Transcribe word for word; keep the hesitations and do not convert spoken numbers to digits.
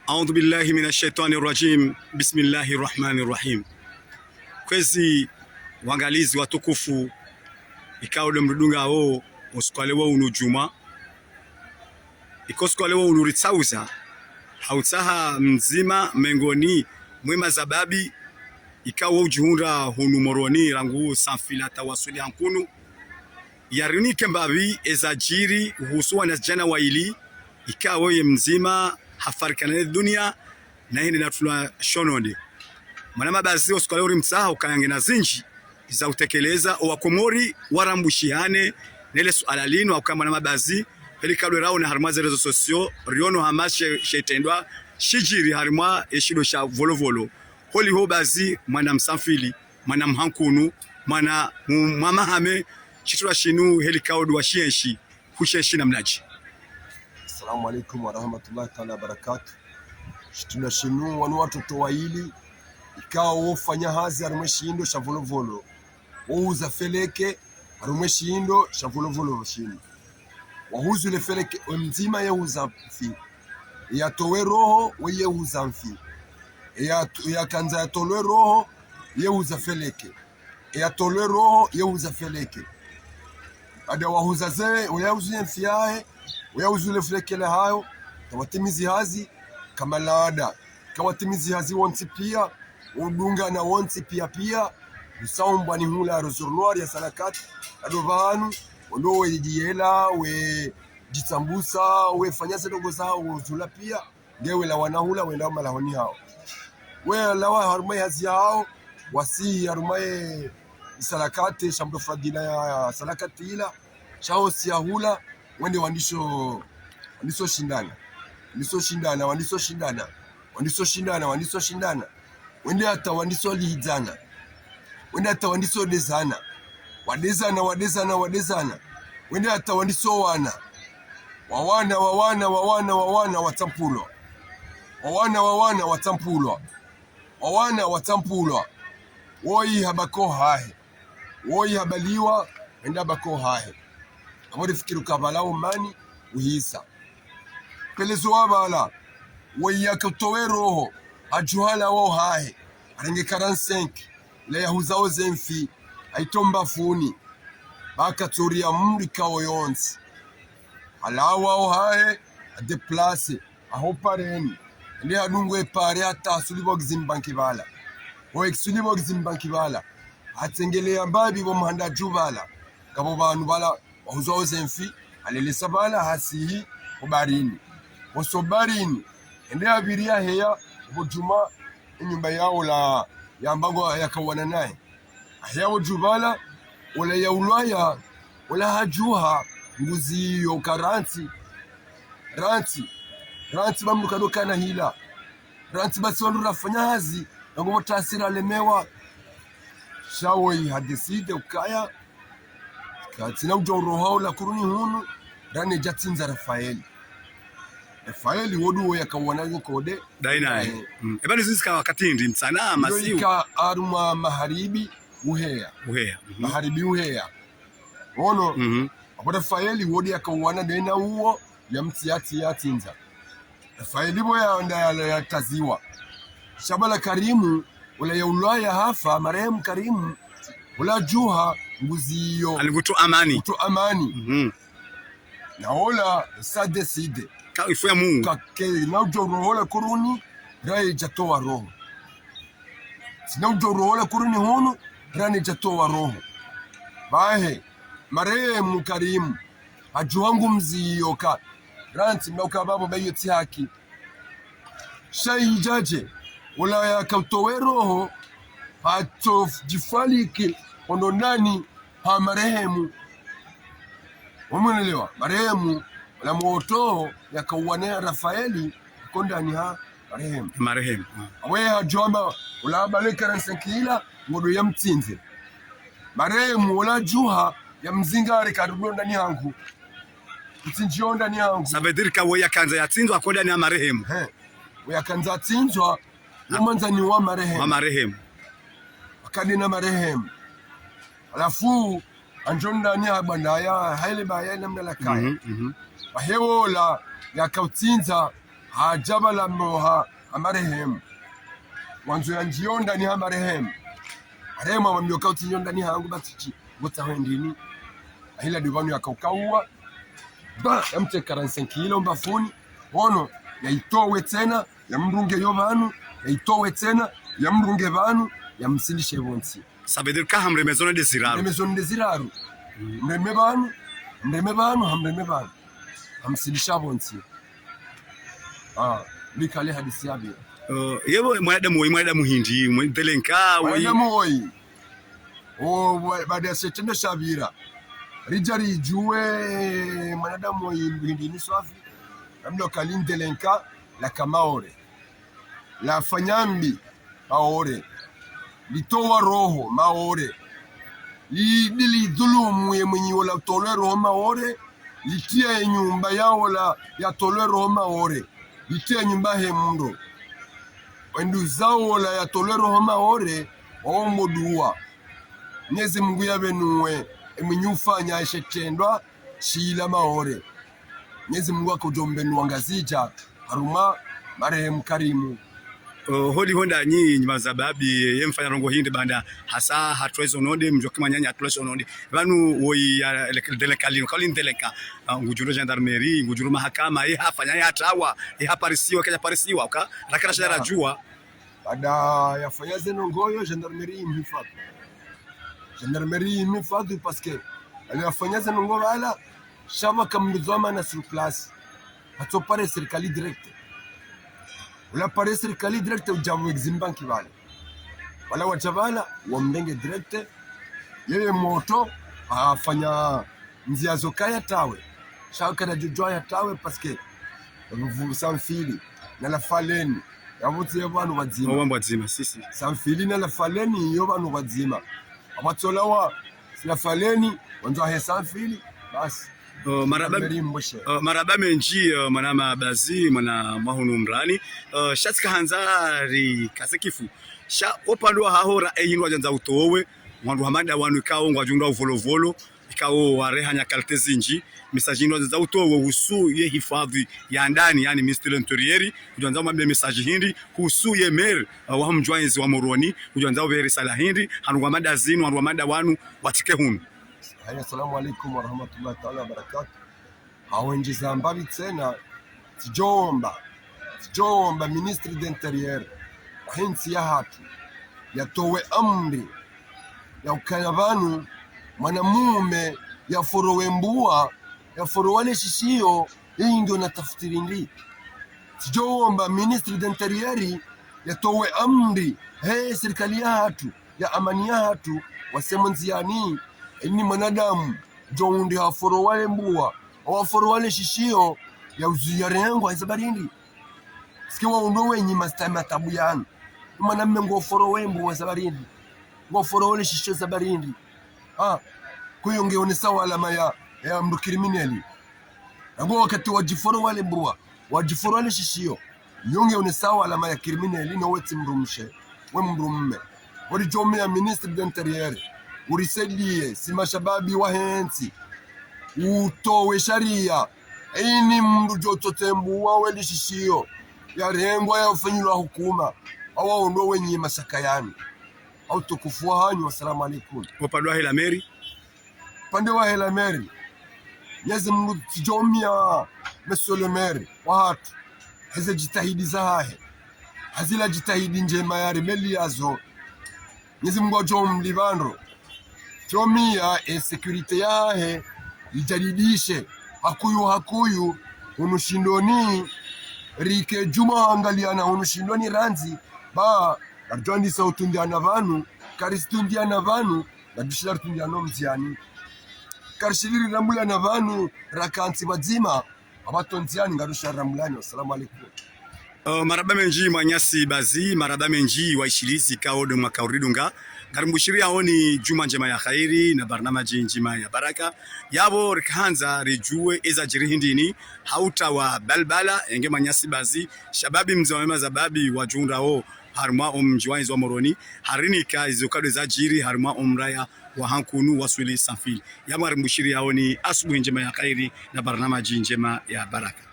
أعوذ بالله من الشيطان الرجيم. بسم الله الرحمن الرحيم. Kwezi wangalizi watukufu, ikao ndo mridungao usiku wa leo unu djumwa. Iko usiku wa leo unu ritsauza, ha utsaha mdzima mengoni mwe mazababi, ikao udjihundra hunu Moroni rangu Sanfila tawasuli hankunu. Yarinike mbapvi ezadjiri uhusu wanazidjana waili, ikao ye mdzima hafarikana ne dunia, na hende na tulwa shononde. Mwana mabazi, usiku wa leo rimtsaha ukaya ngena zindji za utekeleza, owakomori warambushihane nele suala linu, ukaya mwana mabazi, heli kadwe raona harimwa ze réseaux sociaux, riono hama she, shetrendwa shidjiri harimwa eshindo sha Volovolo. Holiho bazi, mwana Msanfili, mwana Mhankunu, mwana mu-, mwa Mahame, shitrendwa shinu heli kaudi wa shienshi, hushenshi namnadje? Assalamu alaikum warahmatullahi taala wabarakatuh. Shitrendwa shinu wanu watoto waili, ikao wofanya hazi harimwa eshindo sha Volovolo, wouza feleke harimwa eshindo sha Volovolo shinu. Wahuzu le feleke, emdzima yeuza mfi. Eyatowe roho, we yeuza mfi. Eya, eyakandza yatolwe roho, yeuza feleke. Eyatolwe roho, yeuza feleke. Baada wahuza ze, oyauzu ye mfi yahe, oyauzu le feleke lahayo, tawatimizi hazi, kama laada. Kawatimizi hazi wontsi pia, udungana wontsi pia pia, usaumbwa ni hula rozo noir ya Salakati, ado pvanu, ondo we diyela, we djitsambusa, we fanya ze ndrongo zaho, wo zula pia, nge we lawana hula, wenda malahoni hawo. We lawa harumwa ye hazi yahawo, wasi harumwa ye Salakati, shambo fadila ya Salakati ila, sha wosi ya hula, wende wandiso, wandiso shindana. Wandiso shindana, wandiso shindana. Wandiso shindana, wandiso shindana. Wende hata wandiso lihidzana. Wende hata wandiso dezana. Wadezana, wadezana, wadezana. Wende hata wandiso wana. Wawana, wawana, wawana, wawana, watsampulwa. Wawana, wawana, watsampulwa. Wawana, watsampulwa. Woyi habaki ohahe. Woyi habaliwa, hende habaki ohahe. Amo rifikiri uka pvala omani uhisa. Pvelezo wa pvala, woyi yakatowe roho, hadjuha halawa ohahe, harenge quarante-cinq, ila yahuzao ze mfi, haitowa mbapvuni, ba katsoriya mdru ikao yontsi. Halawa ohahe, hadéplacé, aho pareni. Hende hadungu epare hata hasulibo kizimbanki pvala. Ho ekisulibo kizimbanki pvala, hatsengeleya mbapvi pvo muhanda dju pvala. Ngapvo pvanu pvala wahuzao ze mfi, halelesa pvala hasihi ho barini. Ho so barini, hende hapviri yaheya, pvo djumwa enyumba yawo la, yamba ngo yakauwana naye. Aheya wo dju pvala, ola yaulwaya, ola hadjuha, nguzi yo ka rantsi, rantsi, rantsi ba mdru kadokana hila, rantsi basi wandru rafanya hazi, na ngo pvo tasira lemewa. Sha woyi hadécidé ukaya, katsina udja uroha ola kuruni hunu, rane dja tsindza Rafaeli. Rafaeli wodu wo yakauwana nkode. Dainaye. Dainaye. Mm. Eba nizo zika wakati ndi mtsana, iyo masiu. Ika harumwa maharibi uheya. Uheya. Mhm. Maharibi uheya. Ono, mhm, apvo Rafaeli wodu yakauwana daina uwo, yamtsi yatsi yatsindza. Rafaeli pvo yanda ya, yataziwa. Sha pvala Karimu, ola yaulwaya hafa, marehemu Karimu, ola djuha, nguzi iyo. Ali kutu amani. Kutu amani. Mhm. Na ola sa décidé. Ka ifu ya Mungu. Ka ke, na udjo roho ola kuruni, raye djatowa roho. Tsina udjo roho ola kuruni hunu, rane djatowa roho. Bahe, marehemu Karimu, hadjuha ngumzi iyo ka rantsi mna uka pvapvo ba iyo tsi haki. Sha idjadje, ola yakautowe roho, hatsodjifaliki, ondo ndani ha marehemu. Wamwelewa? Marehemu, ola mwoto yakauwana Rafaeli, ko ndani ha marehemu. Marehemu, ah. Awe hadjwamba, ola pvale quarante-cinq ila, ngodo yamtsindze. Marehemu, ola djuha, yamzingare karudo ndani hangu. Mtsindjio ndani hangu. Ça veut dire que wo yakandza yatsindzwa ko ndani ha marehemu. He. Wo yakandza yatsindzwa, wo mwandzani wa marehemu. Wa marehemu. Wakadi na marehemu. Halafu, andjo ndani ha banda ya, haile ba ya namna la kaya. Mhm, mhm. Bahe wola, yakautsindza, Hadja pvala mboha ha marehemu. Wandzo yandjiyo ndani ha marehemu. Marehemu hamwambiya uka utsinjiyo ndani hangu, basi tsi, ngotsaho hwendeni. Ahila ndo pvanu yakaukaua. Ba, yamtse quarante-cinq kilos mbapvuni. Ono, yayitowe tsena, yamrunge yo pvanu, yayitowe tsena, yamrunge pvanu, yamsindishe pvontsi. Ça veut dire ka hamreme zone nde ziraru. Mreme zone nde ziraru. Mreme pvanu, mreme pvanu, hamreme pvanu. Hamsindisha pvontsi. Ah, likale hadisi yapvira. Eh, yebo mwanadamu woyi, mwanadamu hindri, mwe-, délinquant woyi. Mwanadamu woyi. O, wa-, baada ya shitrendwa shapvira. Ridja ridjuwe mwanadamu woyi hindri ni swafi. Namna uka li délinquant, laka Maore. Lafanya mbi Maore. Litowa roho Maore. Li-, li-, lidhulumu ye mwenyi wola yatolwe roho Maore. Litriya ye nyumba ya wola yatolwe roho Maore. Litriya ye nyumba he mdru. Wenduza wola yatolwe roho Maore, waombo dua. Mnyezi Mungu yapvenuwe, e mwenyi ufanya eshitrendwa shila Maore. Mnyezi Mungu akudjo mpvenuwa Ngazidja, harumwa marehemu Karimu. Oh, holiho ndanyi, nyi mazababi, ye mfanya ndrongo hindri baanda, hasa hatolwa zo nonde, mdjuwa ukaya mwananya hatolwa zo nonde. Pvanu woyi ya, le-, délinquant linu, ka li délinquant. Ah, ngudjo ro gendarmerie, ngudjo ro mahakama, ye hafanya, ye hatrawa, ye haparisiwa, kadja parisiwa, uka, rakana shida radjuwa. Baada yafanya ze ndrongo yo, gendarmerie imhifadhwi. Gendarmerie imhifadhwi parce que, ale yafanya ze ndrongo pvala, sha pvaka mdru dhwamana sur place. Hatso pare sirikali direct. Ula pare sirikali direct udja pvo Exim Bank pvale. Pvala wadja pvala, wamrenge direct. Yeye motro, hafanya ndziya zo kaya tawe. Sha kadja djudjuwa ya tawe parce que, vu-, Sanfili, na Lafaleni. Yapvo tsi ye pvanu pvadzima. Owa pvadzima, si, si. Sanfili na Lafaleni yo pvanu pvadzima. Apvatsi ola wa, si Lafaleni, wandzo wahe Sanfili, basi. Oh, marahaba, Meri Mboshe. Oh, marahaba mendji, oh, mwanama Bazi, mwana mwa hunu Mrani. Oh, sha tsika handza rikaze kifu. Sha opvandre wa haho ra, eh, hindru wadjandza utowe, wandru hama nda wanu ikao ngwadjo undra uvolovolo, ikao warehanya qualité zindji, message hindru wadjandza utowe uhusu ye hifadhwi ya ndani, yaani ministre de l'Intérieur, udjandza umwambe message hindri, uhusu ye maire, uh, wa mdji wa yezi wa Moroni, udjandza upve risala hindri, hanu hama nda zinu, hanu hama nda wanu, watsike hunu. Haya, assalamu alaikum warahmatullahi taala wabarakatuh. Hawendji zamba pvi tsena, tsidjomba, tsidjomba ministre de l'Intérieur, wahe ntsi yahatru, yatowe amri, ya ukaya pvanu, mwanamume, yaforowe mbuwa, yaforowa le shishiyo, ye ngiyo na tafsiri ndri. Tsidjomba ministre de l'Intérieur, yatowe amri, he sirikali yahatru, ya amani yahatru, wasemo ndziyani, eni mwanadamu, djo undri haforowa le mbuwa, hau haforowa le shishiyo, ya uzu yarengwa, he sababu ndri. Sike waundro wenyi masta matabu yanu. Mwanamme ngoforowe mbuwa, he sababu ndri. Ngoforowe le shishiyo, he sababu ndri. Ah, kuyo nge onesao alama ya, ya mdru criminel. Nango wakati wadjiforowa le mbuwa, wadjiforowa le shishiyo. Yo nge onesao alama ya criminel, no we tsi mdrumshe, we mdrumme. Wori djomea ministre de l'Intérieur, urisaidiye, si mashababi wahe ntsi. Utowe sharia, eni mdru djo tote mbuwa we le shishiyo, yarengwa ya ufanyilwa hukuma, hau waundro wenyi mashaka yanu. Hau tukufu wahanyu, assalamu alaikum. Opvandre wahe la maire. Pvandre wahe la maire. Mnyezi Mungu tsidjomia, monsieur le maire, wahatru. Heze djitihadi zahahe. Hazila djitihadi ndjema yarimeli yazo. Mnyezi Mungu adjomlipva ndro. Djomia e sécurité yahahe. Idjadidishe. Hakuyu, hakuyu. Hunu shindoni. Rike djuma hangaliana hunu shindoni randzi. Ba, ngaridjo andisa utundiana pvanu, karisitundiana pvanu, ngarishila ritundiana omdziani. Karishili rirambulana pvanu, rakantsi pvadzima, apvatso ndziani, ngarishila rirambulane. Wassalamu alaikum. Oh, marahaba mendji mwananyasi Bazi, marahaba mendji waishilizi ikao ndo mwaka uridunga. Ngarimbushiriyaoni djumwa ndjema ya khairi na barnamaji ndjema ya baraka. Yapvo rikahandza ridjuwe eza djiri hindrini, ha utawa balbala, enge mwananyasi Bazi, shababi mze wa mema zababi wadjundrao harumwa omdji wa yezi wa Moroni, harinika izo kado zadjiri harumwa omraya wa Hankunu waswili Sanfili. Yapvo ngarimbushiriyaoni asubuhi ndjema ya khairi na barnamaji ndjema ya baraka.